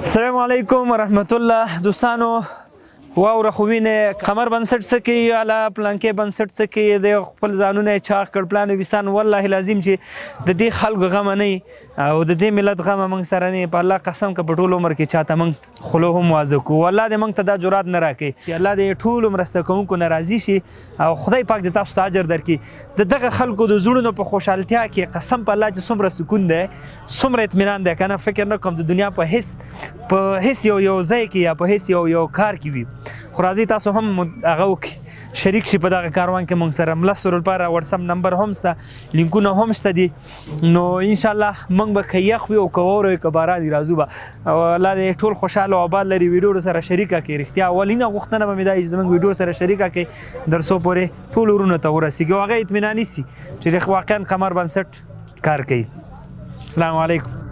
السلام علیکم ورحمت الله دوستانو. واوره خو وینې، قمر بنسټ څه کوي، اله پلانکې بنسټ څه کوي، د خپل ځانونه یې چاغ کړ، پلان ویستان. والله العظیم چې د دې خلکو غمه نه او د دې ملت غمه موږ سره نه. په الله قسم که په ټول عمر کې چاته موږ خوله هم وازه کو، الله دې موږ ته دا جرات نه راکړي. چې الله دې ټولو مرسته کوونکو ناراضي شي او خدای پاک دې تاسو ته اجر درکړي. د دغه خلکو د زړونو په خوشحالتیا کې قسم په الله چې څومره سکون دی، څومره اطمینان دی، کنه فکر نه کوم د دنیا په هیڅ یو یو ځای کې یا په هیڅ یو یو کار کې وي. خو راځئ، تاسو هم هغه وکړئ، شریک شي په دغه کاروان کې مونږ سره. مرستو لپاره واتساپ نمبر هم شته، لینکونه هم شته دي. نو ان شاء الله مونږ به که یخ وي او که واوره وي، که باران وي، راځو به. او الله دې ټول خوشحاله او آباد لري. ویډیو سره شریکه کړئ. رښتیا اولینه غوښتنه به مې دا وي چې زموږ ویډیو سره شریکه کړئ، در څو پورې ټول ورونو ته ورسیږي او هغه اطمیناني سي چې واقعا قمر بنسټ کار کوي. السلام علیکم.